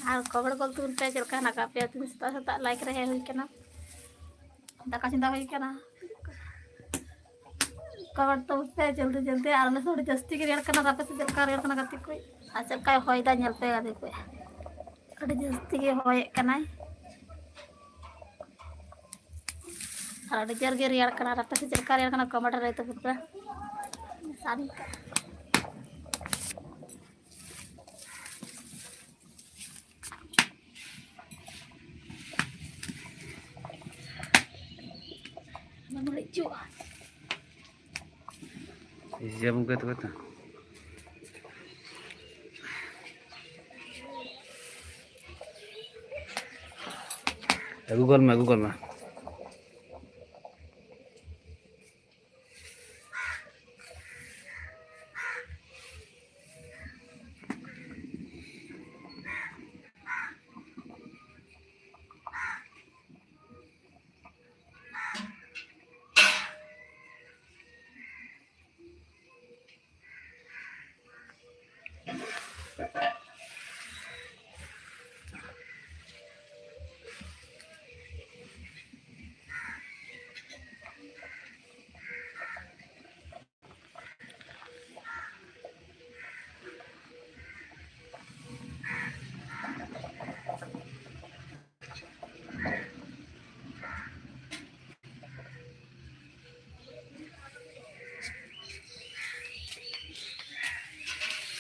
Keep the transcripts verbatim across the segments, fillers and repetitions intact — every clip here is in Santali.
ᱟᱨ ᱠᱷᱚᱵᱚᱨ ᱜᱚᱞ ᱛᱟᱵᱚᱱ ᱯᱮ, ᱪᱮᱫ ᱞᱮᱠᱟ ᱦᱮᱱᱟᱜ ᱟᱠᱟᱫ ᱯᱮᱭᱟ? ᱛᱤᱦᱤᱧ ᱥᱮᱛᱟᱜ ᱥᱮᱛᱟᱜ ᱞᱟᱭᱤᱠ ᱨᱮ ᱦᱮᱡ ᱦᱩᱭ ᱠᱟᱱᱟ, ᱫᱟᱠᱟ ᱪᱚᱸᱫᱟ ᱦᱩᱭ ᱠᱟᱱᱟ᱾ ᱠᱷᱚᱵᱚᱨ ᱛᱟᱵᱚᱱ ᱯᱮ ᱡᱚᱞᱫᱤ ᱡᱚᱞᱫᱤ᱾ ᱟᱨ ᱟᱞᱮ ᱥᱮᱫ ᱟᱹᱰᱤ ᱡᱟᱹᱥᱛᱤ ᱜᱮ ᱨᱮᱭᱟᱲ ᱠᱟᱱᱟ᱾ ᱟᱯᱮ ᱥᱮᱫ ᱪᱮᱫ ᱞᱮᱠᱟ ᱨᱮᱭᱟᱲ ᱠᱟᱱᱟ ᱜᱟᱛᱮ ᱠᱚ? ᱟᱨ ᱪᱮᱫ ᱞᱮᱠᱟᱭ ᱦᱚᱭ ᱫᱟ ᱧᱮᱞ ᱯᱮ ᱜᱟᱛᱮ ᱠᱚ, ᱟᱹᱰᱤ ᱡᱟᱹᱥᱛᱤ ᱜᱮ ᱦᱚᱭᱮᱫ ᱠᱟᱱᱟᱭ᱾ ᱟᱨ ᱟᱹᱰᱤ ᱡᱳᱨ ᱜᱮ ᱨᱮᱭᱟᱲ ᱠᱟᱱᱟ᱾ ᱟᱨ ᱟᱯᱮ ᱥᱮᱫ ᱪᱮᱫ ᱞᱮᱠᱟ ᱨᱮᱭᱟᱲ ᱠᱟᱱᱟ? ᱠᱚᱢᱮᱱᱴ ᱨᱮ ᱞᱟᱹᱭ ᱛᱟᱵᱚᱱ ᱯᱮ᱾ ᱥᱟᱱ ᱡᱟᱹᱵᱩ ᱜᱮ ᱛᱚᱵᱮ ᱛᱚ᱾ ᱟᱹᱜᱩ ᱜᱚᱫ ᱢᱮ, ᱟᱹᱜᱩ ᱜᱚᱫ ᱢᱮ᱾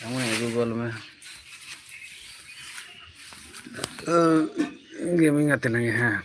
ᱟᱢ ᱟᱹᱜᱩ ᱜᱚᱫ ᱢᱮ᱾ ᱜᱮᱢᱤᱧ ᱜᱟᱛᱮ ᱞᱮᱱ ᱜᱮ, ᱦᱮᱸ᱾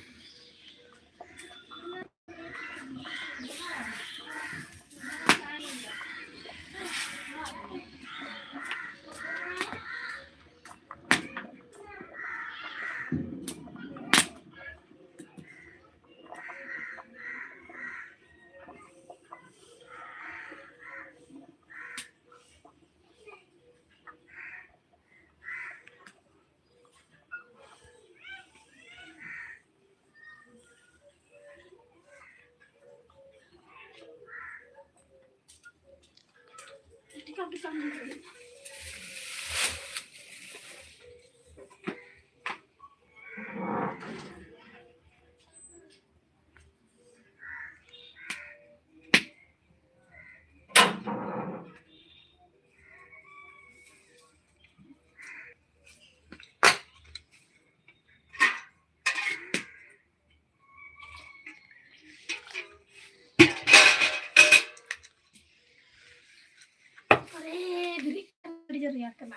ᱠᱟᱱᱟ᱾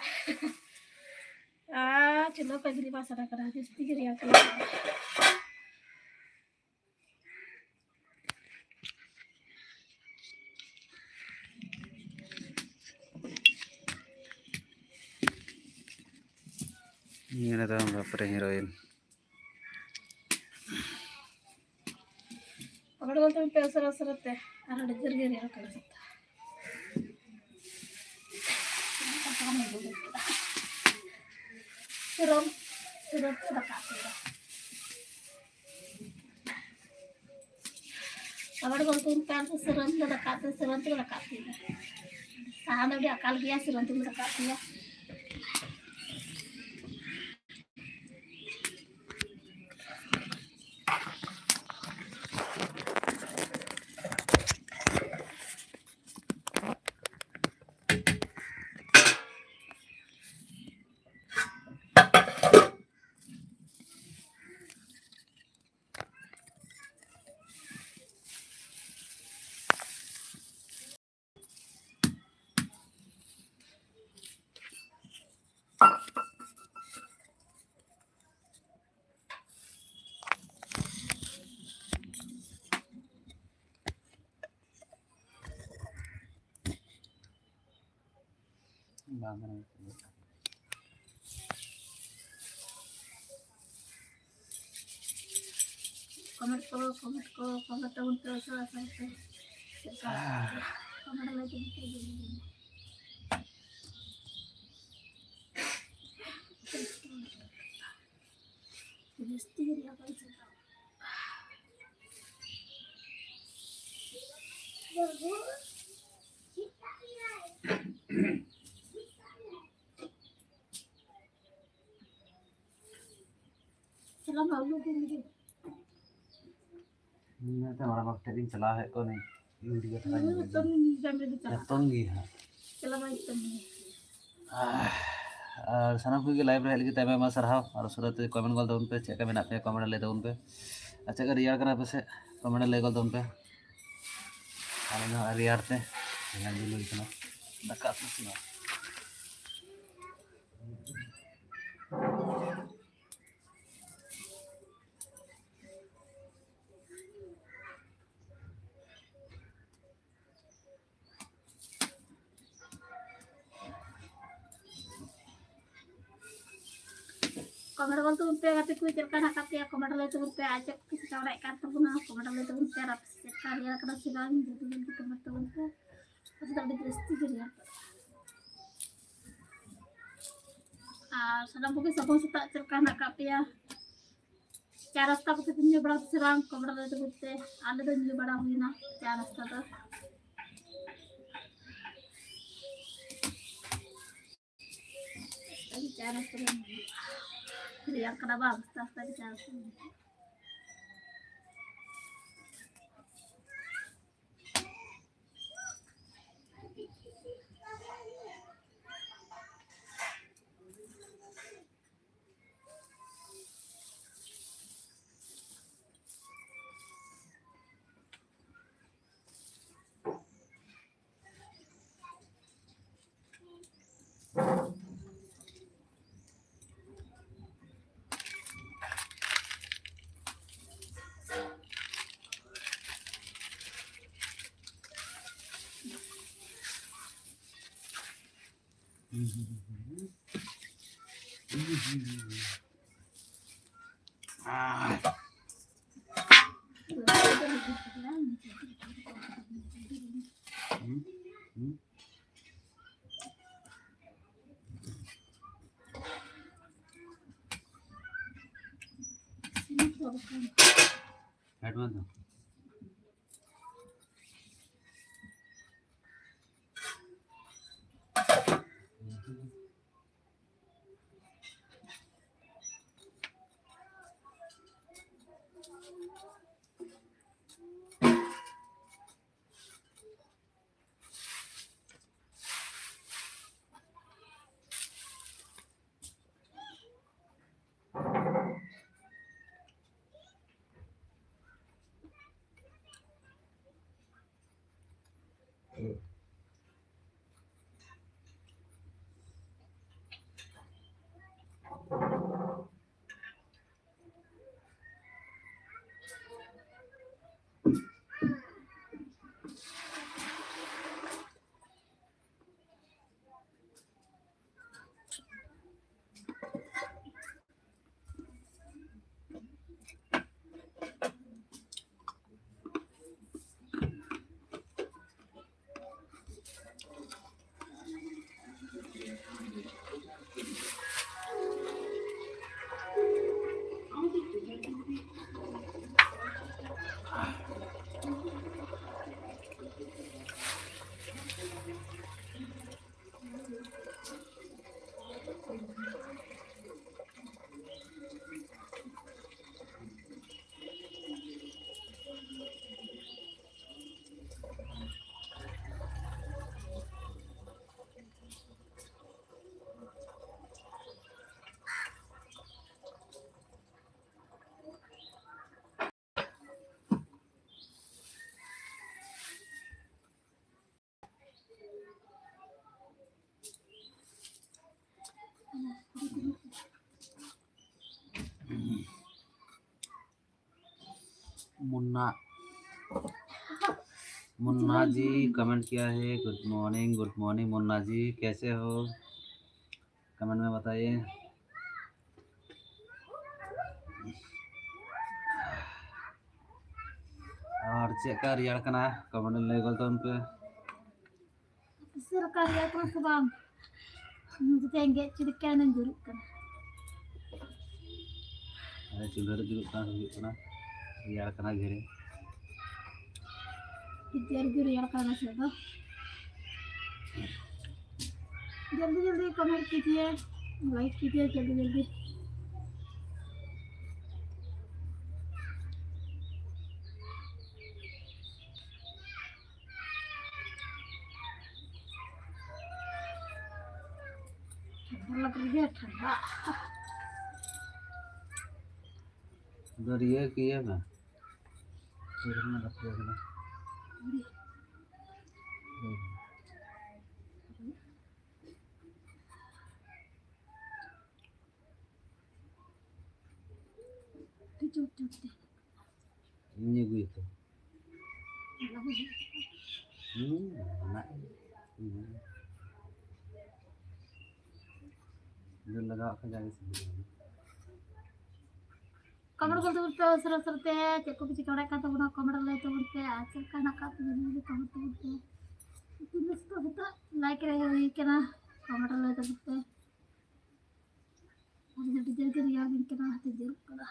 ᱟᱨ ᱪᱩᱞᱦᱟᱹ ᱠᱚ ᱡᱩᱫᱤ ᱵᱟᱝ ᱥᱟᱰᱮ ᱠᱟᱱᱟ, ᱡᱟᱹᱥᱛᱤ ᱜᱮ ᱨᱮᱭᱟᱲ ᱠᱟᱱᱟ᱾ ᱱᱤᱭᱟᱹ ᱫᱚ ᱵᱟᱯᱨᱮ ᱦᱤᱨᱳᱭᱤᱱ᱾ ᱯᱟᱠᱚᱲ ᱵᱚᱞᱛᱮ ᱢᱤᱫᱴᱮᱱ ᱩᱥᱟᱹᱨᱟ ᱩᱥᱟᱹᱨᱟ ᱛᱮ ᱟᱨ ᱟᱹᱰᱤ ᱡᱳᱨ ᱜᱮ ᱨᱮᱭᱟᱲ ᱠᱟᱱᱟ ᱥᱮᱛᱟ᱾ ᱥᱤᱨᱚᱢ, ᱥᱤᱨᱚᱢ ᱛᱮ ᱫᱟᱠᱟ ᱩᱛᱩᱭᱮᱫᱟ᱾ ᱯᱟᱠᱚᱲ ᱵᱚᱞᱛᱮ ᱢᱤᱫᱴᱮᱱ ᱥᱤᱨᱚᱢ ᱛᱮ ᱫᱟᱠᱟ ᱩᱛᱩ, ᱥᱤᱨᱚᱢ ᱛᱮ ᱫᱟᱠᱟ ᱩᱛᱩᱭᱮᱫᱟ᱾ ᱥᱟᱦᱟᱱ ᱫᱚ ᱟᱹᱰᱤ ᱟᱠᱟᱞ ᱜᱮᱭᱟ, ᱥᱤᱨᱚᱢ ᱛᱮ ᱫᱟᱠᱟ ᱩᱛᱩᱭᱟ᱾ ᱵᱟᱝ ᱠᱟᱱᱟ᱾ ᱠᱚᱢᱮᱱᱴ ᱠᱚ, ᱠᱚᱢᱮᱱᱴ ᱠᱚ, ᱠᱚᱢᱮᱱᱴ ᱛᱟᱵᱚᱱ ᱯᱮ, ᱩᱥᱟᱹᱨᱟ ᱩᱥᱟᱹᱨᱟ ᱛᱮ᱾ ᱪᱮᱫ ᱞᱮᱠᱟ? ᱠᱚᱢᱮᱱᱴ ᱞᱟᱹᱭ ᱛᱟᱵᱚᱱ ᱯᱮ, ᱡᱚᱞᱫᱤ ᱡᱚᱞᱫᱤ᱾ ᱡᱟᱹᱥᱛᱤ ᱜᱮ ᱨᱮᱭᱟᱲ ᱠᱟᱱᱟ ᱥᱮ? ᱪᱟᱞᱟᱣ ᱢᱟ ᱟᱹᱜᱩ ᱠᱚ ᱢᱮ᱾ ᱤᱧ ᱢᱮᱱᱛᱮ ᱢᱟᱨᱟᱝ ᱵᱟᱵᱟ ᱴᱷᱮᱡ ᱤᱧ ᱪᱟᱞᱟᱣ ᱦᱮᱡ ᱠᱚᱜ, ᱤᱧ ᱵᱷᱤᱰᱤᱭᱳ ᱛᱷᱚᱲᱟᱧ ᱦᱩᱸ, ᱧᱮᱞ ᱞᱮᱜᱮ᱾ ᱛᱚ ᱱᱤᱛᱚᱝ ᱜᱮ ᱪᱟᱞᱟᱜ᱾ ᱱᱤᱛᱚᱝ ᱜᱮ ᱦᱟᱸᱜ᱾ ᱪᱟᱞᱟᱣ ᱢᱟ ᱱᱤᱛᱚᱝ ᱜᱮ᱾ ᱟᱨ ᱥᱟᱱᱟᱢ ᱠᱚᱜᱮ ᱞᱟᱭᱤᱵᱷ ᱨᱮ ᱦᱮᱡ ᱞᱟᱹᱜᱤᱫ ᱛᱮ ᱟᱭᱢᱟ ᱟᱭᱢᱟ ᱥᱟᱨᱦᱟᱣ᱾ ᱟᱨ ᱩᱥᱟᱹᱨᱟ ᱛᱮ ᱠᱚᱢᱮᱱᱴ ᱜᱚᱫ ᱛᱟᱵᱚᱱ ᱯᱮ, ᱪᱮᱫ ᱞᱮᱠᱟ ᱢᱮᱱᱟᱜ ᱯᱮᱭᱟ ᱠᱚᱢᱮᱱᱴ ᱨᱮ ᱞᱟᱹᱭ ᱛᱟᱵᱚᱱ ᱯᱮ᱾ ᱟᱨ ᱪᱮᱫ ᱞᱮᱠᱟ ᱨᱮᱭᱟᱲ ᱠᱟᱱᱟ ᱟᱯᱮ ᱥᱮᱫ ᱠᱚᱢᱮᱱᱴ ᱨᱮ ᱞᱟᱹᱭ ᱜᱚᱫ ᱛᱟᱵᱚᱱ ᱯᱮ᱾ ᱟᱞᱮ ᱫᱚ ᱦᱟᱸᱜ ᱨᱮᱭᱟᱲ ᱛᱮ ᱦᱮᱸ ᱫᱩᱞ ᱦᱩᱭ ᱠᱟᱱᱟ᱾ ᱫᱟᱠᱟ ᱩᱛᱩ ᱤᱥᱤᱱᱚᱜ᱾ ᱠᱚᱢᱮᱱᱴ ᱚᱞ ᱛᱟᱵᱚᱱ ᱯᱮ ᱜᱟᱛᱮ ᱠᱚ, ᱪᱮᱫ ᱞᱮᱠᱟ ᱦᱮᱱᱟᱜ ᱟᱠᱟᱫ ᱯᱮᱭᱟ? ᱠᱚᱢᱮᱱᱴ ᱞᱟᱹᱭ ᱛᱟᱵᱚᱱ ᱯᱮ, ᱟᱨ ᱪᱮᱫ ᱠᱚ ᱪᱤᱠᱟ ᱵᱟᱲᱟᱭᱮᱫ ᱠᱟᱱ ᱛᱟᱵᱚᱱᱟ? ᱠᱚᱢᱮᱱᱴ ᱞᱟᱹᱭ ᱛᱟᱵᱚᱱ ᱯᱮ, ᱟᱨ ᱟᱯᱮ ᱥᱮᱫ ᱪᱮᱫ ᱞᱮᱠᱟ ᱨᱮᱭᱟᱲ ᱠᱟᱱᱟ ᱥᱮ ᱵᱟᱝ? ᱡᱩᱫᱤ ᱵᱤᱱ ᱠᱚᱢᱮᱱᱴ ᱛᱟᱵᱚᱱ ᱯᱮ, ᱟᱯᱮ ᱥᱮᱫ ᱟᱹᱰᱤ ᱡᱟᱹᱥᱛᱤ ᱜᱮ ᱨᱮᱭᱟᱲ ᱠᱟᱱᱟ᱾ ᱟᱨ ᱥᱟᱱᱟᱢ ᱠᱚᱜᱮ ᱥᱟᱹᱜᱩᱱ ᱥᱮᱛᱟᱜ, ᱪᱮᱫ ᱞᱮᱠᱟ ᱦᱮᱱᱟᱜ ᱟᱠᱟᱫ ᱯᱮᱭᱟ? ᱪᱟ ᱱᱟᱥᱛᱟ ᱠᱚᱯᱮ ᱧᱩ ᱵᱟᱲᱟ ᱥᱮ ᱵᱟᱝ? ᱠᱚᱢᱮᱱᱴ ᱞᱟᱹᱭ ᱛᱟᱵᱚᱱ ᱯᱮ᱾ ᱟᱞᱮ ᱫᱚ ᱧᱩ ᱵᱟᱲᱟ ᱦᱩᱭᱱᱟ ᱪᱟ ᱱᱟᱥᱛᱟ ᱫᱚ᱾ ᱟᱹᱰᱤ ᱪᱟ ᱱᱟᱥᱛᱟ ᱞᱮ ᱧᱩᱭᱟ᱾ ᱨᱮᱭᱟᱲ ᱠᱟᱱᱟ ᱵᱟᱝ? ᱟᱥᱛᱮ ᱟᱥᱛᱮ ᱜᱮ ᱪᱟ ᱱᱟᱥᱛᱟ ᱞᱮ ᱧᱩᱭᱟ᱾ मुन्ना, मुन्ना जी कमेंट किया है, good morning, good morning Munna ji, कैसे हो? कमेंट में बताइए। और ᱪᱮᱫ ᱞᱮᱠᱟ ᱨᱮᱭᱟᱲ ᱠᱟᱱᱟ, ᱠᱚᱢᱮᱱᱴ ᱨᱮ ᱞᱟᱹᱭ ᱜᱚᱫ ᱛᱟᱵᱚᱱ ᱯᱮ᱾ ᱪᱮᱫ ᱞᱮᱠᱟ ᱨᱮᱭᱟᱲ ᱠᱟᱱᱟ ᱥᱮ ᱵᱟᱝ? ᱤᱧ ᱫᱚ ᱛᱮᱦᱮᱧ ᱜᱮ ᱪᱤᱞᱤ ᱠᱟᱱᱟᱧ ᱡᱩᱨᱩᱜ ᱠᱟᱱᱟ᱾ ᱟᱨ ᱪᱩᱞᱦᱟᱹ ᱨᱮ ᱡᱩᱨᱩᱜ ᱠᱟᱱ ᱦᱩᱭᱩᱜ ᱠᱟᱱᱟ, ᱨᱮᱭᱟᱲ ᱠᱟᱱᱟ ᱜᱷᱮᱨᱮ᱾ ᱡᱳᱨ ᱜᱮ ᱨᱮᱭᱟᱲ ᱠᱟᱱᱟ ᱱᱟᱥᱮ ᱫᱚ᱾ जल्दी जल्दी कमेंट कीजिए, लाइक कीजिए जल्दी जल्दी। ठंडा लग रही है, ठंडा। दरिया किया ना। ᱪᱮᱫ ᱨᱮᱱᱟᱜ ᱵᱟᱯᱞᱟ ᱠᱟᱱᱟ? ᱦᱩᱸ᱾ ᱪᱩᱯ, ᱪᱩᱯ ᱛᱮ᱾ ᱤᱧ ᱟᱹᱜᱩᱭᱟ ᱛᱚ᱾ ᱦᱩᱸ, ᱢᱮᱱᱟᱜ ᱜᱮᱭᱟ᱾ ᱦᱩᱸ᱾ ᱫᱟᱹᱞ ᱞᱟᱜᱟᱣᱟᱜ ᱠᱷᱟᱱ ᱡᱟᱜᱮ ᱥᱤᱵᱤᱞ ᱠᱟᱱᱟ᱾ ᱠᱚᱢᱮᱱᱴ ᱵᱚᱞᱛᱮ ᱵᱚᱞᱛᱮ ᱩᱥᱟᱹᱨᱟ ᱩᱥᱟᱹᱨᱟ ᱛᱮ ᱪᱮᱫ ᱠᱚᱯᱮ ᱪᱤᱠᱟᱹ ᱵᱟᱲᱟᱭᱮᱫ ᱠᱟᱱ ᱛᱟᱵᱚᱱᱟ, ᱠᱚᱢᱮᱱᱴ ᱨᱮ ᱞᱟᱹᱭ ᱛᱟᱵᱚᱱ ᱯᱮ᱾ ᱟᱨ ᱪᱮᱫ ᱞᱮᱠᱟ ᱦᱮᱱᱟᱜ ᱠᱟᱜ ᱯᱮᱭᱟ, ᱱᱤᱭᱟᱹ ᱠᱚᱢᱮᱱᱴ ᱛᱟᱵᱚᱱ ᱯᱮ᱾ ᱛᱤᱱᱟᱹᱜ ᱥᱮᱛᱟᱜ ᱥᱮᱛᱟᱜ ᱞᱟᱭᱤᱠ ᱨᱮ ᱦᱩᱭ ᱠᱟᱱᱟ, ᱠᱚᱢᱮᱱᱴ ᱨᱮ ᱞᱟᱹᱭ ᱛᱟᱵᱚᱱ ᱯᱮ᱾ ᱟᱨ ᱡᱟᱹᱰᱤ ᱡᱟᱹᱲᱤ ᱜᱮ ᱨᱮᱭᱟᱲ ᱫᱤᱱ ᱠᱟᱱᱟ, ᱚᱱᱟᱛᱮ ᱡᱟᱹᱨᱩᱲ ᱠᱟᱱᱟ᱾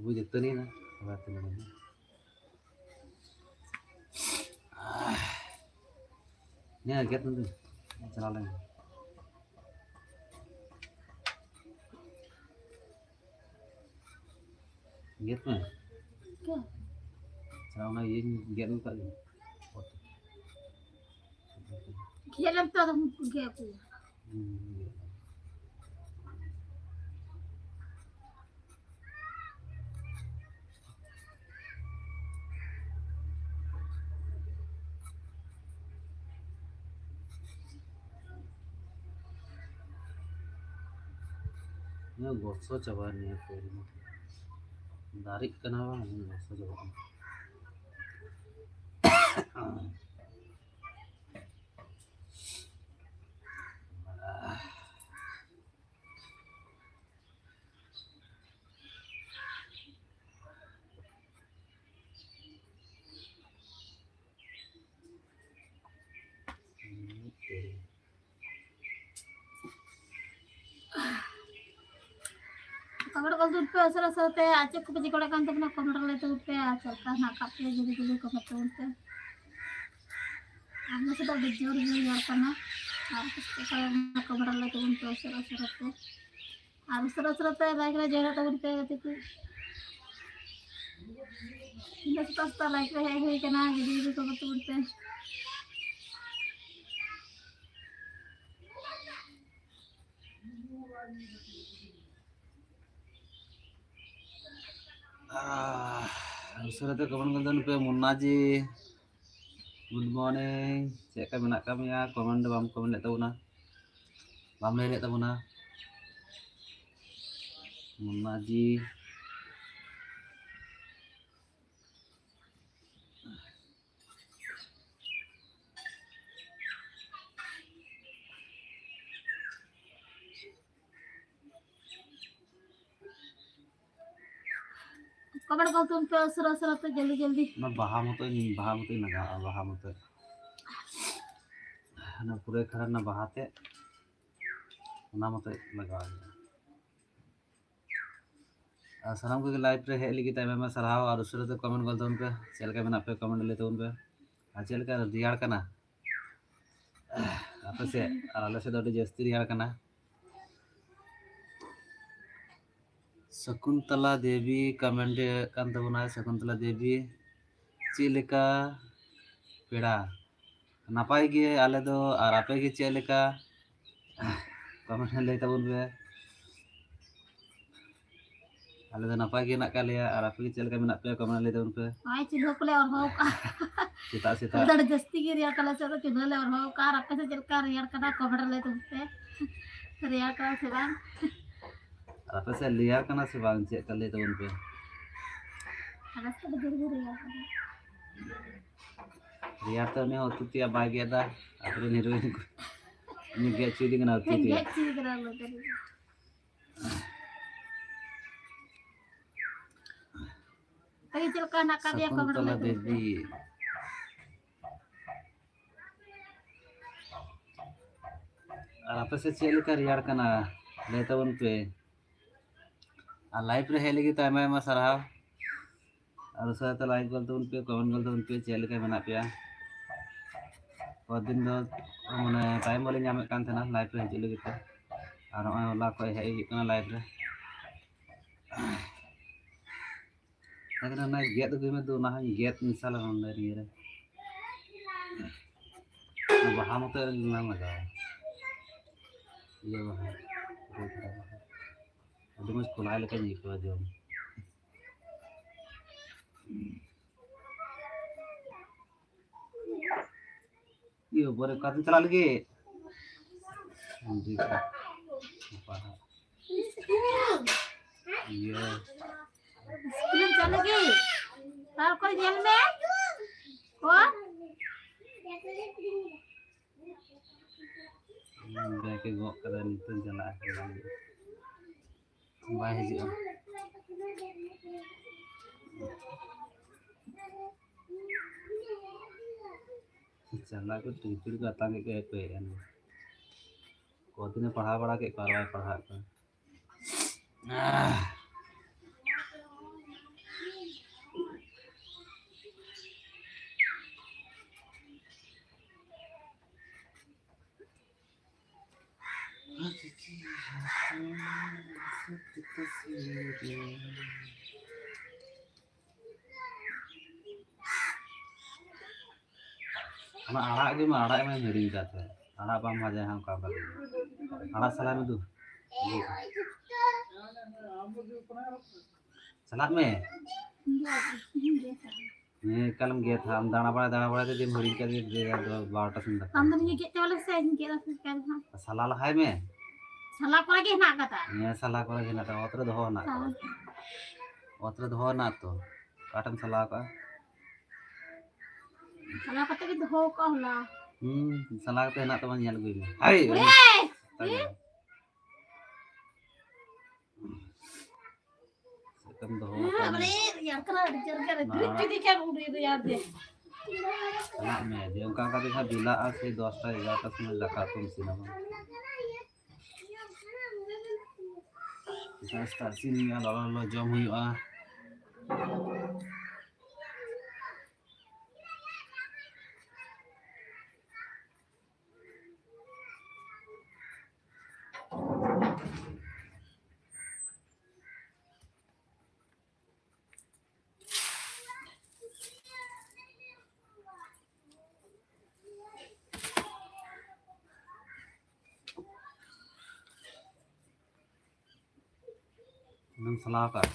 ᱵᱩᱡᱽ ᱩᱛᱟᱹᱨ ᱮᱱᱟ᱾ ᱟᱵᱟᱨ ᱛᱤᱱᱟᱹᱜ ᱦᱩᱭᱩᱜᱼᱟ? ᱱᱤᱭᱟᱹ ᱜᱮᱫ ᱢᱮ᱾ ᱪᱟᱞᱟᱣ ᱞᱮᱱ᱾ ᱜᱮᱫ ᱢᱮ᱾ ᱪᱟᱞᱟᱣ ᱚᱱᱟ ᱤᱭᱟᱹᱧ ᱜᱮᱫ ᱢᱮ ᱠᱟᱜ ᱜᱮ᱾ ᱜᱮᱫ ᱞᱮᱢ ᱛᱚ ᱟᱫᱚ ᱜᱮᱫ ᱠᱚ᱾ ᱦᱩᱸ, ᱜᱮᱫ᱾ ᱱᱤᱭᱟᱹ ᱜᱚᱥᱚ ᱪᱟᱵᱟᱭᱮᱱ ᱱᱤᱭᱟᱹ ᱠᱚ᱾ ᱫᱟᱨᱮᱜ ᱠᱟᱱᱟ ᱵᱟᱝ, ᱜᱚᱥᱚ ᱪᱟᱵᱟᱜ ᱠᱟᱱᱟ᱾ ᱠᱚᱢᱮᱱᱴ ᱜᱚᱞ ᱛᱟᱵᱚᱱ ᱯᱮ ᱩᱥᱟᱹᱨᱟ ᱩᱥᱟᱹᱨᱟ ᱛᱮ, ᱟᱨ ᱪᱮᱫ ᱠᱚᱯᱮ ᱪᱤᱠᱟᱹ ᱵᱟᱲᱟᱭ ᱠᱟᱱ ᱛᱟᱵᱚᱱᱟ, ᱠᱚᱢᱮᱱᱴ ᱨᱮ ᱞᱟᱹᱭ ᱛᱟᱵᱚᱱ ᱯᱮ, ᱟᱨ ᱪᱮᱫ ᱞᱮᱠᱟ ᱦᱮᱱᱟᱜ ᱟᱠᱟᱫ ᱯᱮᱭᱟ, ᱡᱩᱫᱤ ᱡᱩᱫᱤ ᱠᱚᱢᱮᱱᱴ ᱛᱟᱵᱚᱱ ᱯᱮ᱾ ᱟᱨ ᱱᱟᱥᱮ ᱫᱚ ᱟᱹᱰᱤ ᱡᱳᱨ ᱜᱮ ᱨᱮᱭᱟᱲ ᱠᱟᱱᱟ, ᱟᱨ ᱪᱮᱫ ᱞᱮᱠᱟ ᱠᱚᱢᱮᱱᱴ ᱨᱮ ᱞᱟᱹᱭ ᱛᱟᱵᱚᱱ ᱯᱮ ᱩᱥᱟᱹᱨᱟ ᱩᱥᱟᱹᱨᱟ ᱛᱮ, ᱟᱨ ᱩᱥᱟᱹᱨᱟ ᱩᱥᱟᱹᱨᱟ ᱛᱮ ᱞᱟᱭᱤᱠ ᱨᱮ ᱡᱚᱭᱮᱱ ᱛᱟᱵᱚᱱ ᱯᱮ ᱜᱟᱛᱮ ᱠᱚ᱾ ᱤᱧ ᱫᱚ ᱥᱮᱛᱟᱜ ᱥᱮᱛᱟᱜ ᱞᱟᱭᱤᱠ ᱨᱮ ᱦᱮᱡ ᱦᱩᱭ ᱠᱟᱱᱟ, ᱡᱩᱫᱤ ᱡᱩᱫᱤ ᱠᱚᱢᱮᱱᱴ ᱛᱟᱵᱚᱱ ᱯᱮ᱾ ᱟᱦ, ᱩᱥᱟᱹᱨᱟ ᱛᱮ ᱠᱚᱢᱮᱱᱴ ᱜᱚᱫ ᱯᱮ, ᱢᱩᱱᱱᱟ ᱡᱤ, good morning, ᱪᱮᱫ ᱞᱮᱠᱟ ᱢᱮᱱᱟᱜ ᱟᱠᱟᱫ ᱢᱮᱭᱟ? ᱠᱚᱢᱮᱱᱴ ᱫᱚ ᱵᱟᱢ ᱠᱚᱢᱮᱱᱴ ᱞᱮᱫ ᱛᱟᱵᱚᱱᱟ, ᱵᱟᱢ ᱞᱟᱹᱭ ᱞᱮᱫ ᱛᱟᱵᱚᱱᱟ, ᱢᱩᱱᱱᱟ ᱡᱤ᱾ ᱠᱚᱢᱮᱱᱴ ᱠᱚ ᱛᱩᱱ ᱯᱮ ᱩᱥᱟᱹᱨᱟ ᱩᱥᱟᱹᱨᱟ ᱛᱮ, ᱡᱚᱞᱫᱤ ᱡᱚᱞᱫᱤ᱾ ᱚᱱᱟ ᱵᱟᱦᱟ ᱢᱚᱛᱚ, ᱵᱟᱦᱟ ᱢᱚᱛᱚᱧ ᱞᱟᱜᱟᱣᱟ, ᱵᱟᱦᱟ ᱢᱚᱛᱚ᱾ ᱚᱱᱟ ᱯᱩᱨᱟᱹ ᱠᱷᱟᱨᱟ ᱨᱮᱱᱟᱜ ᱵᱟᱦᱟ ᱛᱮ, ᱚᱱᱟ ᱢᱚᱛᱚ ᱞᱟᱜᱟᱣ ᱦᱩᱭᱩᱜᱼᱟ᱾ ᱟᱨ ᱥᱟᱱᱟᱢ ᱠᱚᱜᱮ live ᱨᱮ ᱦᱮᱡ ᱞᱟᱹᱜᱤᱫ ᱟᱭᱢᱟ ᱟᱭᱢᱟ ᱥᱟᱨᱦᱟᱣ᱾ ᱟᱨ ᱩᱥᱟᱹᱨᱟ ᱛᱮ comment ᱜᱚᱫ ᱛᱟᱵᱚᱱ ᱯᱮ, ᱪᱮᱫ ᱞᱮᱠᱟ ᱢᱮᱱᱟᱜ ᱯᱮ comment ᱞᱟᱹᱭ ᱛᱟᱵᱚᱱ ᱯᱮ᱾ ᱟᱨ ᱪᱮᱫ ᱞᱮᱠᱟ ᱨᱮᱭᱟᱲ ᱠᱟᱱᱟ ᱟᱯᱮ ᱥᱮᱫ? ᱟᱨ ᱟᱞᱮ ᱥᱮᱫ ᱫᱚ ᱟᱹᱰᱤ ᱡᱟᱹᱥᱛᱤ ᱨᱮᱭᱟᱲ ᱠᱟᱱᱟ᱾ ᱥᱚᱠᱩᱱᱛᱚᱞᱟ ᱫᱮᱵᱤ comment ᱠᱟᱱ ᱛᱟᱵᱚᱱᱟᱭ᱾ ᱥᱚᱠᱩᱱᱛᱚᱞᱟ ᱫᱮᱵᱤ, ᱪᱮᱫ ᱞᱮᱠᱟ ᱯᱮᱲᱟ? ᱱᱟᱯᱟᱭ ᱜᱮ ᱟᱞᱮ ᱫᱚ, ᱟᱨ ᱟᱯᱮ ᱜᱮ ᱪᱮᱫ ᱞᱮᱠᱟ? comment ᱨᱮ ᱞᱟᱹᱭ ᱛᱟᱵᱚᱱ ᱯᱮ᱾ ᱟᱞᱮ ᱫᱚ ᱱᱟᱯᱟᱭ ᱜᱮ ᱦᱮᱱᱟᱜ ᱟᱠᱟᱫ ᱞᱮᱭᱟ, ᱟᱨ ᱟᱯᱮ ᱜᱮ ᱪᱮᱫ ᱞᱮᱠᱟ ᱢᱮᱱᱟᱜ ᱯᱮᱭᱟ? comment ᱨᱮ ᱞᱟᱹᱭ ᱛᱟᱵᱚᱱ ᱯᱮ᱾ ᱱᱚᱜᱼᱚᱭ ᱪᱩᱞᱦᱟᱹ ᱠᱚᱞᱮ ᱚᱨᱦᱚ ᱟᱠᱟᱫᱼᱟ᱾ ᱥᱮᱛᱟᱜ ᱥᱮᱛᱟᱜ᱾ ᱟᱞᱮ ᱫᱚ ᱟᱹᱰᱤ ᱡᱟᱹᱥᱛᱤ ᱜᱮ ᱨᱮᱭᱟᱲ ᱠᱟᱱᱟ, ᱪᱮᱫ ᱫᱚ ᱪᱩᱞᱦᱟᱹ ᱞᱮ ᱚᱨᱦᱚ ᱟᱠᱟᱫᱼᱟ, ᱟᱨ ᱟᱯᱮ ᱥᱮᱫ ᱪᱮᱫ ᱞᱮᱠᱟ ᱨᱮᱭᱟᱲ ᱠᱟᱱᱟ? comment ᱨᱮ ᱞᱟᱹᱭ ᱛᱟᱵᱚᱱ ᱯᱮ᱾ ᱨᱮᱭᱟᱲ ᱠᱟᱱᱟ ᱥᱮ ᱵᱟᱝ? ᱟᱨ ᱟᱯᱮ ᱥᱮᱫ ᱨᱮᱭᱟᱲ ᱠᱟᱱᱟ ᱥᱮ ᱵᱟᱝ? ᱪᱮᱫ ᱞᱮᱠᱟ ᱞᱟᱹᱭ ᱛᱟᱵᱚᱱ ᱯᱮ᱾ ᱟᱞᱮ ᱥᱮᱫ ᱫᱚ ᱡᱳᱨ ᱜᱮ ᱨᱮᱭᱟᱲ ᱠᱟᱱᱟ᱾ ᱨᱮᱭᱟᱲ ᱛᱮ ᱩᱱᱤ ᱦᱚᱸ ᱩᱛᱩ ᱛᱮᱭᱟᱜ ᱵᱟᱭ ᱜᱮᱫ ᱮᱫᱟ᱾ ᱟᱵᱚᱨᱮᱱ heroine ᱠᱚ᱾ ᱩᱱᱤ ᱜᱮᱫ ᱦᱚᱪᱚᱭᱮᱫᱮ ᱠᱟᱱᱟ ᱩᱛᱩ ᱛᱮᱭᱟᱜ᱾ ᱜᱮᱫ ᱦᱚᱪᱚᱭᱮ ᱠᱟᱱᱟ ᱞᱟᱹᱜᱤᱫ᱾ ᱛᱟᱹᱭ ᱪᱮᱫ ᱞᱮᱠᱟ ᱦᱮᱱᱟᱜ ᱟᱠᱟᱫ ᱯᱮᱭᱟ? comment ᱨᱮ ᱥᱚᱠᱩᱱᱛᱚᱞᱟ ᱞᱟᱹᱭ ᱛᱟᱵᱚᱱ ᱯᱮ᱾ ᱫᱮᱵᱤ᱾ ᱟᱨ ᱟᱯᱮ ᱥᱮᱫ ᱪᱮᱫ ᱞᱮᱠᱟ ᱨᱮᱭᱟᱲ ᱠᱟᱱᱟ? ᱞᱟᱹᱭ ᱛᱟᱵᱚᱱ ᱯᱮ᱾ ᱟᱨ live ᱨᱮ ᱦᱮᱡ ᱞᱟᱹᱜᱤᱫ ᱛᱮ ᱟᱭᱢᱟ ᱟᱭᱢᱟ ᱥᱟᱨᱦᱟᱣ᱾ ᱟᱨ ᱩᱥᱟᱹᱨᱟ ᱛᱮ like ᱜᱚᱫ ᱛᱟᱵᱚᱱ ᱯᱮ, comment ᱜᱚᱫ ᱛᱟᱵᱚᱱ ᱯᱮ, ᱪᱮᱫ ᱞᱮᱠᱟ ᱢᱮᱱᱟᱜ ᱯᱮᱭᱟ? ᱠᱚᱫᱤᱱ ᱫᱚ ᱢᱟᱱᱮ time ᱵᱟᱞᱤᱧ ᱧᱟᱢᱮᱫ ᱠᱟᱱ ᱛᱟᱦᱮᱱᱟ live ᱨᱮ ᱦᱤᱡᱩᱜ ᱞᱟᱹᱜᱤᱫ ᱛᱮ, ᱟᱨ ᱱᱚᱜᱼᱚᱭ ᱦᱚᱞᱟ ᱠᱷᱚᱱ ᱦᱮᱡ ᱦᱩᱭᱩᱜ ᱠᱟᱱᱟ live ᱨᱮ᱾ ᱮᱱᱠᱷᱟᱱ ᱚᱱᱟ ᱜᱮᱫ ᱟᱹᱜᱩᱭ ᱢᱮ, ᱫᱩ ᱚᱱᱟ ᱦᱚᱸᱧ ᱜᱮᱫ ᱢᱮᱥᱟ ᱞᱮᱱᱟ ᱚᱸᱰᱮ ᱱᱤᱭᱟᱹ ᱨᱮ᱾ ᱚᱱᱟ ᱵᱟᱦᱟ ᱢᱚᱛᱚ ᱵᱟᱝ ᱞᱟᱜᱟᱣᱟ᱾ ᱤᱭᱟᱹ ᱵᱟᱦᱟ, ᱟᱹᱰᱤ ᱢᱚᱡᱽ ᱠᱚᱞᱟᱭ ᱞᱮᱠᱟᱧ ᱟᱹᱭᱠᱟᱹᱣᱟ ᱡᱚᱢ᱾ ᱤᱭᱟᱹ, ᱵᱚᱨᱮ ᱚᱠᱟᱛᱮᱢ ᱪᱟᱞᱟᱜ ᱞᱟᱹᱜᱤᱫ? ᱤᱭᱟᱹ᱾ ᱤᱭᱟᱹ᱾ ᱤᱥᱠᱩᱞᱮᱢ ᱪᱟᱞᱟᱜ ᱞᱟᱹᱜᱤᱫ? ᱛᱟᱨᱯᱚᱨ ᱧᱮᱞ ᱢᱮ᱾ ᱠᱚ? ᱵᱮᱜᱽ ᱮ ᱜᱚᱜ ᱠᱟᱫᱟ, ᱱᱤᱛᱚᱜ ᱪᱟᱞᱟᱜ ᱟᱠᱚ᱾ ᱵᱟᱭ ᱦᱤᱡᱩᱜᱼᱟ᱾ ᱪᱟᱞᱟᱣ ᱠᱚ ᱴᱤᱯᱤᱲ ᱠᱚ ᱟᱛᱟᱝ ᱠᱮᱫ ᱠᱚᱣᱟ, ᱦᱮᱡ ᱠᱚ ᱦᱮᱡ ᱮᱱ ᱜᱮ᱾ ᱠᱚᱫᱤᱱᱮ ᱯᱟᱲᱦᱟᱣ ᱵᱟᱲᱟ ᱠᱮᱫ ᱠᱚᱣᱟ, ᱟᱨ ᱵᱟᱭ ᱯᱟᱲᱦᱟᱣᱮᱫ ᱠᱚᱣᱟ᱾ ᱟᱦ᱾ ᱚᱱᱟ ᱟᱲᱟᱜ ᱜᱮ ᱢᱟ, ᱟᱲᱟᱜ ᱢᱟ ᱦᱤᱲᱤᱧ ᱠᱟᱫ ᱛᱟᱦᱮᱸ᱾ ᱟᱲᱟᱜ ᱵᱟᱢ ᱵᱷᱟᱡᱟᱭᱟ ᱚᱱᱠᱟ ᱵᱷᱟᱜᱮ᱾ ᱟᱲᱟᱜ ᱥᱟᱞᱟᱭ ᱢᱮ ᱫᱩ᱾ ᱪᱟᱞᱟᱜ ᱢᱮ᱾ ᱦᱮᱸ, ᱮᱠᱟᱞᱮᱢ ᱜᱮᱫᱟ᱾ ᱟᱢ ᱫᱟᱬᱟ ᱵᱟᱲᱟ, ᱫᱟᱬᱟ ᱵᱟᱲᱟ ᱛᱮ ᱡᱮᱢ ᱦᱤᱲᱤᱧ ᱠᱟᱫ ᱜᱮ, ᱡᱮ ᱟᱫᱚ ᱵᱟᱨᱚᱴᱟ ᱥᱮᱱ ᱫᱟᱠᱟ᱾ ᱟᱢ ᱫᱚ ᱱᱤᱭᱟᱹ ᱜᱮᱫ ᱪᱟᱵᱟ ᱞᱮ ᱥᱮ, ᱤᱧ ᱜᱮᱫ ᱟᱯᱮ ᱠᱟᱱ ᱦᱟᱸᱜ᱾ ᱥᱟᱞᱟ ᱞᱟᱦᱟᱭ ᱢᱮ᱾ ᱥᱟᱞᱟ ᱠᱚᱨᱮ ᱜᱮ ᱦᱮᱱᱟᱜ ᱠᱟᱫᱟ᱾ ᱦᱮᱸ, ᱥᱟᱞᱟ ᱠᱚᱨᱮ ᱜᱮ ᱦᱮᱱᱟᱜ ᱠᱟᱫᱟ᱾ ᱚᱛ ᱨᱮ ᱫᱚᱦᱚ ᱦᱮᱱᱟᱜ ᱠᱟᱫᱟ᱾ ᱦᱮᱸ᱾ ᱚᱛ ᱨᱮ ᱫᱚᱦᱚ ᱦᱮᱱᱟᱜ ᱛᱚ᱾ ᱚᱠᱟᱴᱷᱮᱱ ᱥᱟᱞᱟ ᱠᱟᱜᱼᱟ? ᱥᱟᱞᱟ ᱠᱟᱛᱮ ᱜᱮ ᱫᱚᱦᱚ ᱠᱟᱜᱼᱟ ᱦᱚᱞᱟ᱾ ᱦᱩᱸ, ᱥᱟᱞᱟ ᱠᱟᱛᱮ ᱦᱮᱱᱟᱜ ᱛᱟᱢᱟ, ᱧᱮᱞ ᱟᱹᱜᱩᱭ ᱢᱮ᱾ ᱦᱟᱭ! ᱩᱲᱮ! ᱛᱟᱜᱮ᱾ ᱪᱮᱫ ᱞᱮᱠᱟᱢ ᱫᱚᱦᱚ ᱠᱟᱜᱼᱟ? ᱵᱟᱵᱨᱮ, ᱨᱮᱭᱟᱲ ᱠᱟᱱᱟ, ᱟᱹᱰᱤ ᱡᱳᱨ ᱜᱮ᱾ ᱢᱟ᱾ ᱯᱷᱨᱤᱡ ᱡᱩᱫᱤ ᱠᱷᱟᱱ ᱩᱰᱩᱠ ᱫᱚ ᱭᱟᱨ ᱫᱮ᱾ ᱪᱟᱞᱟᱜ ᱢᱮ, ᱡᱮ ᱚᱱᱠᱟ ᱠᱟᱛᱮ ᱠᱷᱟᱱ ᱵᱮᱞᱟᱜᱼᱟ, ᱥᱮᱭ ᱫᱚᱥᱴᱟ ᱮᱜᱟᱨᱚᱴᱟ ᱥᱚᱢᱚᱭ ᱫᱟᱠᱟ ᱩᱛᱩᱢ ᱤᱥᱤᱱᱟ ᱵᱟᱝ? ᱥᱮᱛᱟᱜ ᱥᱮᱛᱟᱜ ᱤᱥᱤᱱ ᱦᱩᱭᱩᱜᱼᱟ, ᱞᱚᱞᱚ ᱞᱚᱞᱚ ᱡᱚᱢ ᱦᱩᱭᱩᱜᱼᱟ᱾ ᱚᱱᱟᱢ ᱥᱟᱞᱟ ᱟᱠᱟᱫ?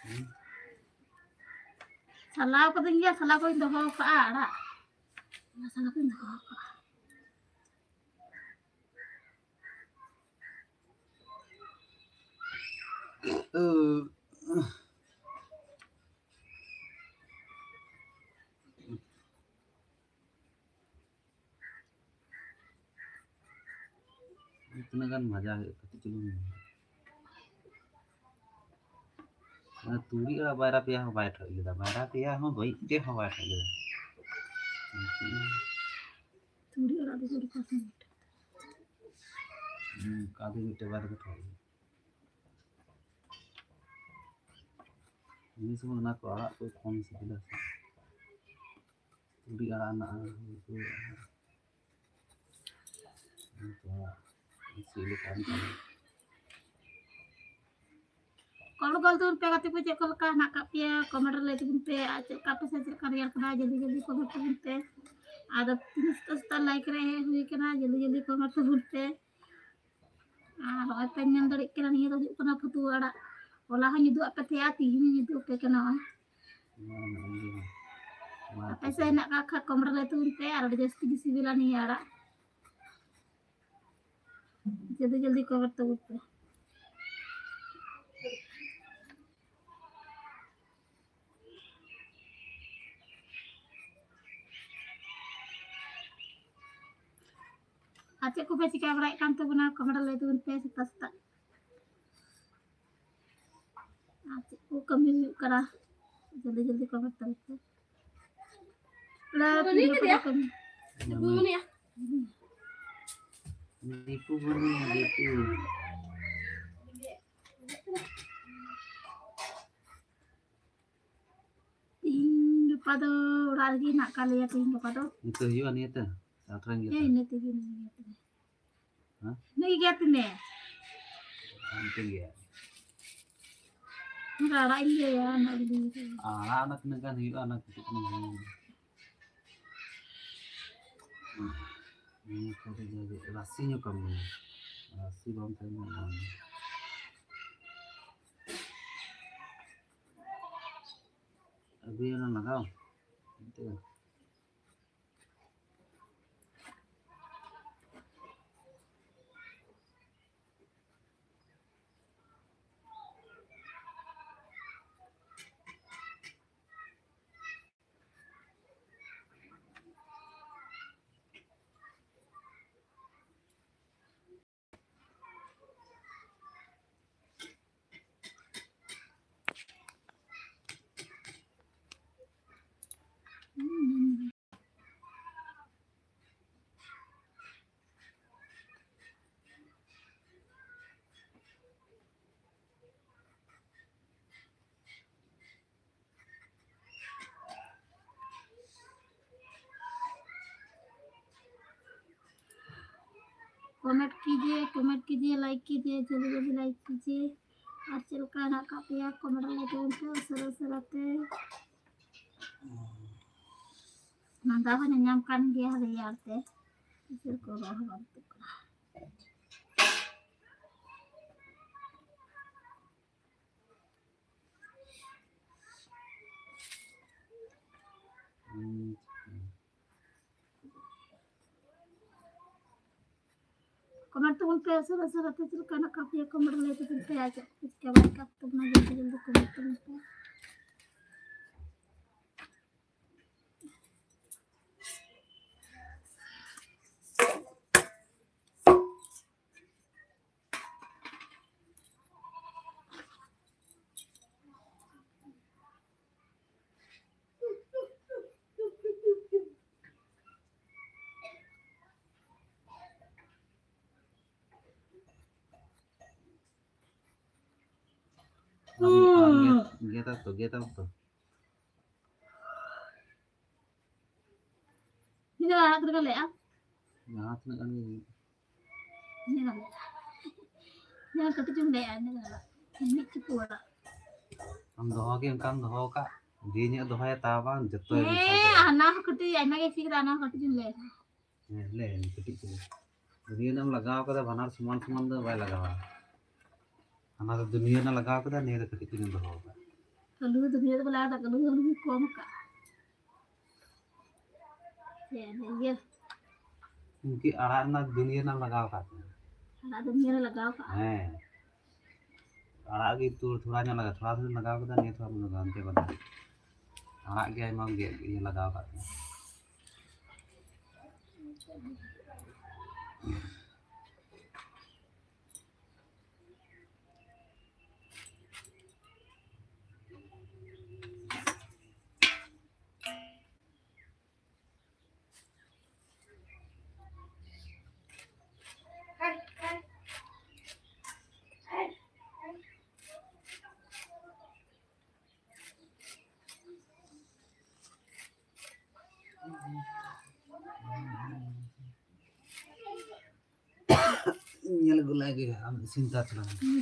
ᱦᱩᱸ? ᱥᱟᱞᱟ ᱠᱟᱹᱫᱟᱹᱧ ᱜᱮᱭᱟ, ᱥᱟᱞᱟ ᱠᱚᱧ ᱫᱚᱦᱚ ᱟᱠᱟᱫᱼᱟ ᱟᱲᱟᱜ᱾ ᱚᱱᱟ ᱥᱟᱞᱟ ᱠᱚᱧ ᱫᱚᱦᱚ ᱟᱠᱟᱫᱼᱟ᱾ ᱛᱤᱱᱟᱹᱜ ᱜᱟᱱ ᱵᱷᱟᱡᱟ ᱦᱩᱭᱩᱜᱼᱟ? ᱠᱟᱹᱴᱤᱡ ᱪᱩᱞᱩᱝ᱾ ᱚᱱᱟ ᱛᱩᱲᱤ ᱟᱲᱟᱜ ᱵᱟᱭᱨᱟ ᱯᱮᱭᱟ ᱦᱚᱸ ᱵᱟᱭ ᱴᱷᱚᱡ ᱞᱮᱫᱟ, ᱵᱟᱭᱨᱟ ᱯᱮᱭᱟ ᱦᱚᱸ ᱵᱟᱹᱭᱤᱡ ᱛᱮ ᱦᱚᱸ ᱵᱟᱭ ᱴᱷᱚᱡ ᱞᱮᱫᱟ᱾ ᱛᱩᱲᱤ ᱟᱲᱟᱜ ᱫᱚ ᱪᱮᱫ ᱞᱮᱠᱟ ᱥᱚᱸᱜᱮ? ᱦᱩᱸ, ᱚᱱᱠᱟ ᱫᱚ ᱢᱤᱫᱴᱮᱡ ᱵᱟᱨ ᱜᱮ ᱴᱷᱚᱡ ᱞᱮᱫᱟ᱾ ᱤᱱᱟᱹ ᱥᱚᱢᱚᱭ ᱚᱱᱟ ᱠᱚ ᱟᱲᱟᱜ ᱠᱚ ᱠᱚᱢ ᱥᱤᱵᱤᱞᱟ ᱥᱮ᱾ ᱛᱩᱲᱤ ᱟᱲᱟᱜ ᱦᱮᱱᱟᱜᱼᱟ, ᱛᱩᱲᱤ ᱟᱲᱟᱜ᱾ ᱥᱤ ᱞᱮᱠᱷᱟᱱ ᱠᱚᱞ ᱜᱚᱞ ᱛᱟᱵᱚᱱ ᱯᱮ ᱜᱟᱛᱮ ᱠᱚ, ᱪᱮᱫ ᱠᱚ ᱞᱮᱠᱟ ᱦᱮᱱᱟᱜ ᱟᱠᱟᱫ ᱯᱮᱭᱟ? ᱠᱚᱢᱮᱱᱴ ᱨᱮ ᱞᱟᱹᱭ ᱛᱟᱵᱚᱱ ᱯᱮ᱾ ᱟᱨ ᱪᱮᱫ ᱞᱮᱠᱟ ᱟᱯᱮ ᱥᱮᱫ ᱪᱮᱫ ᱞᱮᱠᱟ ᱨᱮᱭᱟᱲ ᱠᱟᱱᱟ? ᱡᱚᱞᱫᱤ ᱡᱚᱞᱫᱤ ᱠᱚᱢᱮᱱᱴ ᱛᱟᱵᱚᱱ ᱯᱮ᱾ ᱟᱫᱚ ᱛᱤᱱᱟᱹᱜ ᱥᱮᱛᱟᱜ ᱥᱮᱛᱟᱜ ᱞᱟᱭᱤᱠ ᱨᱮ ᱦᱮᱡ ᱦᱩᱭ ᱠᱟᱱᱟ, ᱡᱚᱞᱫᱤ ᱡᱚᱞᱫᱤ ᱠᱚᱢᱮᱱᱴ ᱛᱟᱵᱚᱱ ᱯᱮ᱾ ᱟᱨ ᱱᱚᱜᱼᱚᱭ ᱯᱮ ᱧᱮᱞ ᱫᱟᱲᱮᱭᱟᱜ ᱠᱟᱱᱟ, ᱱᱤᱭᱟᱹ ᱫᱚ ᱦᱩᱭᱩᱜ ᱠᱟᱱᱟ ᱯᱷᱟᱹᱛᱩᱣᱟᱹ ᱟᱲᱟᱜ᱾ ᱦᱚᱞᱟ ᱦᱚᱸ ᱧᱤᱫᱟᱹ ᱟᱯᱮ ᱛᱟᱦᱮᱸᱜᱼᱟ, ᱛᱤᱦᱤᱧ ᱧᱤᱫᱟᱹ ᱟᱯᱮ ᱠᱟᱱᱟ᱾ ᱱᱚᱜᱼᱚᱭ ᱟᱯᱮ ᱥᱮᱫ ᱦᱮᱱᱟᱜ ᱠᱟᱜ ᱠᱷᱟᱡ ᱠᱚᱢᱮᱱᱴ ᱨᱮ ᱞᱟᱹᱭ ᱛᱟᱵᱚᱱ ᱯᱮ, ᱟᱨ ᱟᱹᱰᱤ ᱡᱟᱹᱥᱛᱤ ᱜᱮ ᱥᱤᱵᱤᱞᱟ ᱱᱤᱭᱟᱹ ᱟᱲᱟᱜ᱾ ᱡᱚᱞᱫᱤ ᱡᱚᱞᱫᱤ ᱠᱚᱢᱮᱱᱴ ᱛᱟᱵᱚᱱ ᱯᱮ᱾ ᱟᱨ ᱪᱮᱫ ᱠᱚᱯᱮ ᱪᱤᱠᱟ ᱵᱟᱲᱟᱭᱮᱫ ᱠᱟᱱ ᱛᱟᱵᱚᱱᱟ? ᱠᱚᱢᱮᱱᱴ ᱨᱮ ᱞᱟᱹᱭ ᱛᱟᱵᱚᱱ ᱯᱮ ᱥᱮᱛᱟᱜ ᱥᱮᱛᱟᱜ᱾ ᱟᱨ ᱪᱮᱫ ᱠᱚ ᱠᱟᱹᱢᱤ ᱦᱩᱭᱩᱜ ᱠᱟᱱᱟ? ᱡᱚᱞᱫᱤ ᱡᱚᱞᱫᱤ ᱠᱚᱢᱮᱱᱴ ᱛᱟᱵᱚᱱ ᱯᱮ᱾ ᱞᱟᱹᱭ ᱯᱮ ᱫᱚ ᱠᱟᱹᱢᱤ᱾ ᱫᱤᱠᱩ ᱵᱟᱹᱱᱩᱭᱟ, ᱫᱤᱠᱩ᱾ ᱛᱤᱦᱤᱧ ᱜᱟᱯᱟ ᱫᱚ ᱚᱲᱟᱜ ᱨᱮᱜᱮ ᱦᱮᱱᱟᱜ ᱟᱠᱟᱫ ᱞᱮᱭᱟ ᱛᱤᱦᱤᱧ ᱜᱟᱯᱟ ᱫᱚ᱾ ᱱᱤᱛᱚᱜ ᱦᱩᱭᱩᱜᱼᱟ ᱱᱤᱭᱟᱹ ᱛᱮ? ᱟᱴᱷᱨᱚ ᱜᱮ ᱦᱮᱸ, ᱛᱚ? ᱤᱱᱟᱹ ᱛᱮᱜᱮ, ᱤᱱᱟᱹ ᱜᱮ ᱛᱚᱵᱮ᱾ ᱦᱮᱸ? ᱤᱱᱟᱹ ᱜᱮ ᱛᱤᱱᱟᱹᱜ? ᱟᱢ ᱴᱷᱤᱠ ᱜᱮᱭᱟ᱾ ᱚᱱᱟ ᱟᱲᱟᱜ ᱤᱧ ᱞᱟᱹᱭᱟ, ᱚᱱᱟ ᱤᱧ ᱞᱟᱹᱭᱟ᱾ ᱟᱲᱟᱜ ᱚᱱᱟ ᱛᱤᱱᱟᱹᱜ ᱜᱟᱱ ᱦᱩᱭᱩᱜᱼᱟ, ᱚᱱᱟ ᱠᱟᱹᱴᱤᱡ ᱪᱩᱞᱩᱝ ᱦᱩᱭᱩᱜᱼᱟ᱾ ᱦᱩᱸ, ᱱᱤᱭᱟᱹ ᱠᱚᱨᱮ ᱫᱚ ᱨᱟᱥᱮ ᱧᱚᱜ ᱠᱟᱜ ᱢᱮ᱾ ᱨᱟᱥᱮ ᱵᱟᱝ ᱛᱟᱦᱮᱱ ᱠᱷᱟᱱ ᱵᱟᱝ᱾ ᱟᱹᱜᱩᱭᱟ ᱚᱱᱟ ᱞᱟᱜᱟᱣ᱾ कमेंट कीजिए, कमेंट कीजिए, लाइक कीजिए, जल्दी जल्दी लाइक कीजिए। और चल का ना काफिया कमेंट ले तो उनके असर असर आते। ᱱᱟᱫᱟ ᱦᱚᱸ ᱧᱟᱧᱟᱢ ᱠᱟᱱ ᱜᱮᱭᱟ ᱨᱮᱭᱟᱲ ᱛᱮ᱾ ᱤᱥᱤᱱ ᱠᱚ ᱨᱚᱦᱚᱲ ᱵᱟᱝ ᱛᱩᱫᱩᱜ ᱠᱟᱱᱟ᱾ कमेंट तो उन पे असर असर आते चल का ना काफिया कमेंट ले तो फिर पे आ जाते। इसके बाद का तुमने जल्दी जल्दी कमेंट तो उन पे। ᱟᱨ ᱢᱤᱫ, ᱟᱨ ᱢᱤᱫ ᱜᱮᱫᱟ ᱛᱚ, ᱜᱮᱫᱟᱢ ᱛᱚ᱾ ᱤᱧ ᱫᱚ ᱟᱲᱟᱜ ᱠᱟᱛᱮ ᱞᱮᱜᱼᱟ᱾ ᱡᱟᱦᱟᱸ ᱛᱤᱱᱟᱹᱜ ᱜᱟᱱ ᱜᱮ ᱦᱩᱭᱩᱜ᱾ ᱤᱧ ᱫᱚ ᱡᱟᱦᱟᱸ ᱠᱟᱹᱴᱤᱡ ᱪᱩᱞᱩᱝ ᱞᱮᱜᱼᱟ, ᱤᱧ ᱫᱚ ᱢᱤᱫ ᱪᱩᱯᱩᱫ ᱟᱲᱟᱜ᱾ ᱟᱢ ᱫᱚᱦᱚ ᱜᱮ ᱚᱱᱠᱟᱢ ᱫᱚᱦᱚ ᱟᱠᱟᱫ, ᱡᱮ ᱧᱚᱜ ᱫᱚᱦᱚᱭᱟ ᱛᱟᱣ ᱵᱟᱝ, ᱡᱚᱛᱚᱭ ᱢᱮᱥᱟ ᱦᱮᱸ, ᱠᱟᱫᱟ᱾ ᱦᱟᱱᱟ ᱦᱚᱸ ᱠᱟᱹᱴᱤᱡ ᱟᱭᱢᱟ ᱜᱮ ᱤᱥᱤ ᱠᱮᱫᱟ, ᱦᱟᱱᱟ ᱦᱚᱸ ᱠᱟᱹᱴᱤᱡ ᱪᱩᱞᱩᱝ ᱞᱮᱜᱼᱟ᱾ ᱦᱮᱸ, ᱞᱮ ᱠᱟᱹᱴᱤᱡ ᱪᱩᱞᱩᱝ᱾ ᱫᱩᱱᱤᱭᱟᱹ ᱨᱮᱱᱟᱜ ᱮᱢ ᱞᱟᱜᱟᱣ ᱠᱟᱫᱟ, ᱵᱟᱱᱟᱨ ᱥᱚᱢᱟᱱ ᱥᱚᱢᱟᱱ ᱫᱚ ᱵᱟᱭ ᱞᱟᱜᱟᱣᱟ᱾ ᱦᱟᱱᱟ ᱫᱚ ᱫᱩᱱᱤᱭᱟᱹ ᱨᱮᱱᱟᱜ ᱞᱟᱜᱟᱣ ᱠᱟᱫᱟ, ᱱᱤᱭᱟᱹ ᱫᱚ ᱠᱟᱹᱴᱤᱡ ᱪᱩᱞᱩᱝ ᱫᱚᱦᱚ ᱠᱟᱜᱼᱟ᱾ ᱟᱹᱞᱩ ᱫᱚ ᱫᱩᱱᱤᱭᱟᱹ ᱫᱚ ᱵᱚᱞᱮ ᱟᱲᱟᱜ, ᱟᱹᱞᱩ ᱫᱚ ᱟᱹᱞᱩ ᱠᱚᱢ ᱠᱟᱜᱼᱟ᱾ ᱪᱮᱫ ᱤᱭᱟᱹ? ᱩᱱᱠᱤ ᱟᱲᱟᱜ ᱨᱮᱱᱟᱜ ᱫᱩᱱᱤᱭᱟᱹ ᱨᱮᱱᱟᱜ ᱞᱟᱜᱟᱣ ᱠᱟᱜ ᱠᱟᱱᱟ᱾ ᱟᱲᱟᱜ ᱫᱩᱱᱤᱭᱟᱹ ᱨᱮ ᱞᱟᱜᱟᱣ ᱠᱟᱜᱼᱟ᱾ ᱦᱮᱸ᱾ ᱟᱲᱟᱜ ᱜᱮ ᱛᱩ ᱛᱷᱚᱲᱟ ᱧᱚᱜ ᱞᱟᱜᱟᱣ, ᱛᱷᱚᱲᱟ ᱛᱷᱚᱲᱟ ᱞᱟᱜᱟᱣ ᱠᱟᱫᱟ, ᱱᱤᱭᱟᱹ ᱛᱷᱚᱲᱟ ᱞᱟᱜᱟᱣ, ᱱᱤᱭᱟᱹ ᱵᱟᱫ ᱟᱲᱟᱜ ᱜᱮ ᱟᱭᱢᱟ ᱜᱮ ᱤᱭᱟᱹ ᱞᱟᱜᱟᱣ ᱠᱟᱜ ᱠᱟᱱᱟ᱾ ᱟᱹᱜᱩ ᱞᱟᱭ ᱜᱮ ᱟᱢ ᱤᱥᱤᱱ ᱛᱟ ᱛᱟᱞᱟᱝ ᱢᱮ᱾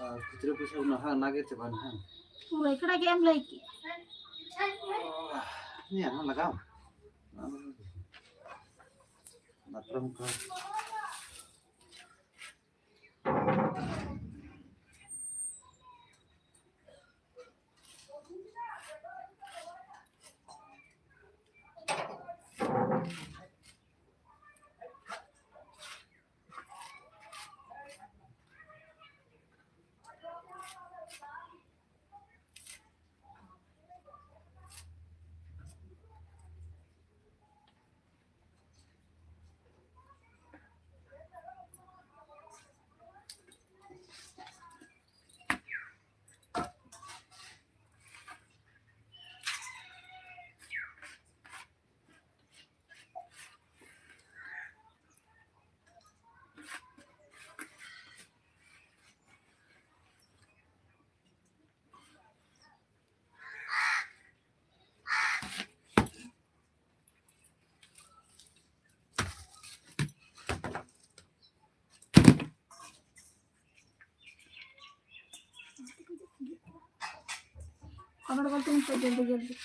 ᱟᱨ ᱠᱷᱩᱪᱨᱟᱹ ᱯᱚᱭᱥᱟ ᱱᱟᱦᱟᱜ ᱚᱱᱟᱜᱮ ᱪᱟᱵᱟ ᱱᱟᱦᱟᱜ᱾ ᱯᱩᱨᱟᱹ ᱮᱠᱲᱟ ᱜᱮ ᱮᱢ ᱞᱟᱹᱭ ᱠᱮᱫ᱾ ᱱᱤᱭᱟᱹ ᱦᱚᱸ ᱞᱟᱜᱟᱣ᱾ ᱫᱟᱛᱨᱚᱢ ᱠᱚ᱾ कपड़ा खोलते हैं, तो जल्दी जल्दी।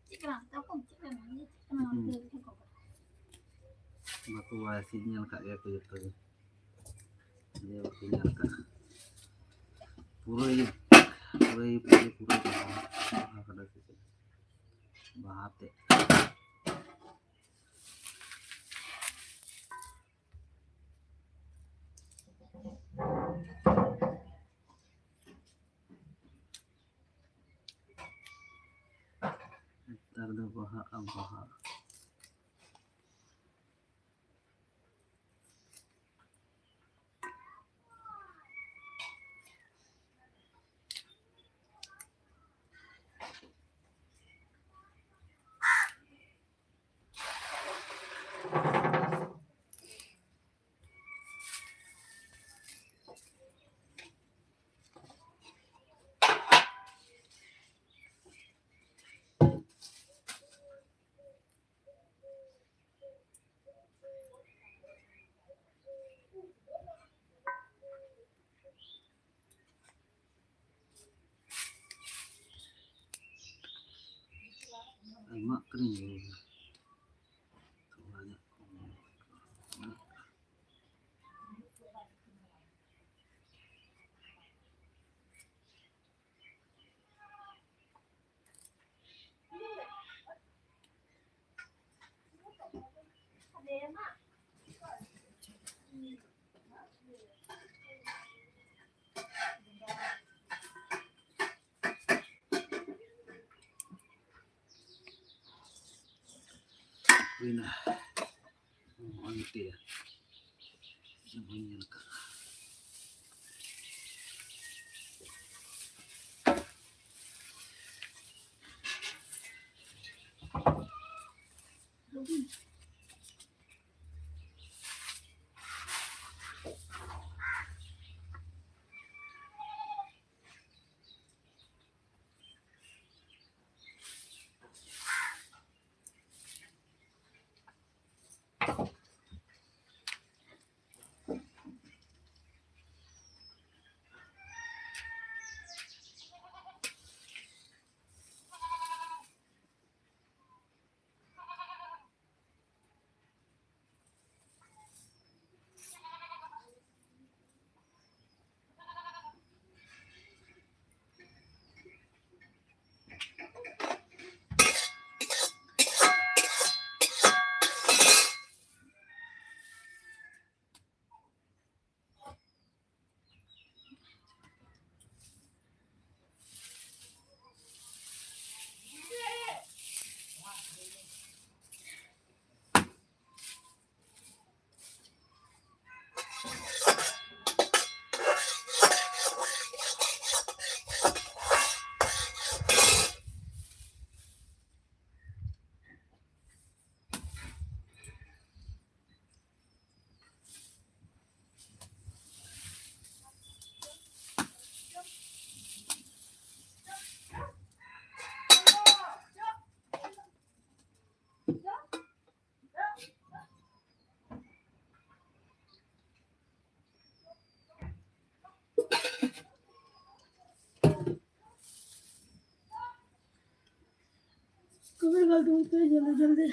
ᱪᱮᱫ ᱠᱟᱱᱟ? ᱛᱟᱯᱚᱢ ᱪᱮᱫ ᱠᱟᱱᱟ? ᱪᱮᱫ ᱠᱟᱱᱟ? ᱦᱩᱸ᱾ ᱵᱟᱠᱚ ᱵᱟᱲᱟᱭᱟ, ᱥᱤᱫ ᱧᱮᱞ ᱠᱟᱜ ᱜᱮᱭᱟ ᱠᱚ ᱡᱚᱛᱚ ᱜᱮ᱾ ᱡᱮ ᱵᱟᱠᱚ ᱧᱮᱞ ᱠᱟᱜᱼᱟ᱾ ᱯᱩᱨᱟᱹ ᱤᱭᱟᱹ, ᱯᱩᱨᱟᱹ ᱤᱭᱟᱹ, ᱯᱩᱨᱟᱹ, ᱯᱩᱨᱟᱹ ᱵᱟᱦᱟ, ᱵᱟᱦᱟ ᱠᱟᱫᱟ ᱥᱮ ᱪᱮᱫ? ᱵᱟᱦᱟ ᱛᱮ᱾ ᱱᱮᱛᱟᱨ ᱫᱚ ᱵᱟᱦᱟᱜᱼᱟ ᱵᱟᱦᱟ᱾ ᱟᱹᱠᱷᱨᱤᱧ ᱜᱮ ᱦᱩᱭᱩᱜᱼᱟ᱾ ᱛᱷᱚᱲᱟ ᱧᱚᱜ ᱠᱚᱢ᱾ ᱦᱩᱭᱱᱟ᱾ ᱱᱚᱜᱼᱚᱭ ᱢᱤᱫᱴᱮᱡ ᱵᱟᱹᱧ ᱧᱮᱞ ᱟᱠᱟᱫᱼᱟ᱾ ᱟᱹᱜᱩᱭ ᱯᱮ ᱡᱚᱞᱫᱤ ᱡᱚᱞᱫᱤ᱾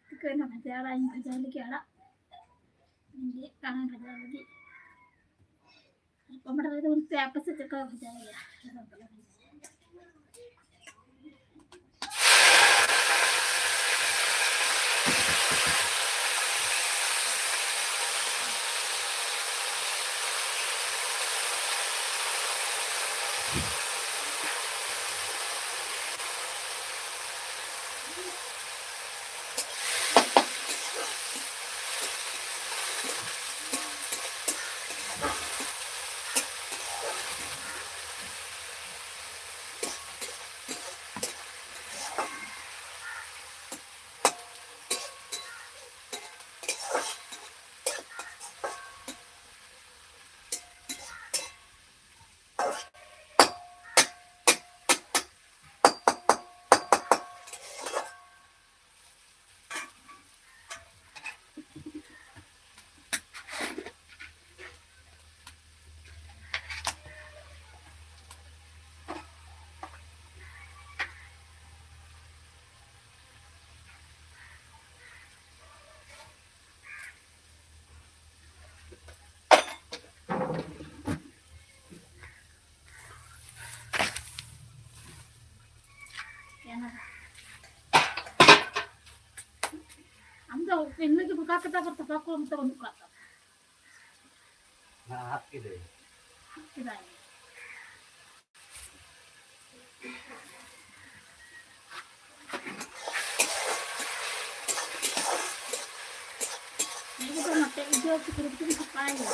ᱴᱷᱤᱠᱟᱹᱭᱮᱱᱟ, ᱵᱷᱟᱡᱟ ᱟᱲᱟᱜ ᱤᱧ ᱵᱷᱟᱡᱟ ᱞᱟᱹᱜᱤᱫ ᱟᱲᱟᱜ᱾ ᱤᱧ ᱜᱮᱫ ᱠᱟᱜᱼᱟ ᱵᱷᱟᱡᱟ ᱞᱟᱹᱜᱤᱫ᱾ ᱟᱨ ᱠᱚ ᱵᱟᱰᱟᱭᱟ ᱛᱟᱵᱚᱱ ᱯᱮ ᱟᱯᱮ ᱥᱮᱫ ᱪᱮᱫ ᱞᱮᱠᱟ ᱠᱚ ᱵᱷᱟᱡᱟᱭ ᱜᱮᱭᱟ? ᱟᱢ ᱫᱚ ᱮᱢᱱᱤ ᱜᱮ ᱵᱚᱠᱟ ᱠᱟᱫᱟ, ᱟᱵᱟᱨ ᱛᱚᱯᱟ ᱠᱚ ᱚᱱᱛᱮ ᱵᱟᱹᱱᱩᱜ ᱠᱟᱜ ᱛᱟᱢᱟ᱾ ᱦᱮᱸ, ᱦᱟᱛ ᱠᱮᱫᱟᱹᱧ᱾ ᱦᱟᱛ ᱠᱮᱫᱟᱭ᱾ ᱱᱤᱭᱟᱹ ᱠᱚᱫᱚ ᱱᱚᱛᱮ ᱤᱭᱟᱹ ᱥᱤᱠᱲᱤ ᱠᱚᱧ ᱥᱟᱯᱷᱟᱭᱟ᱾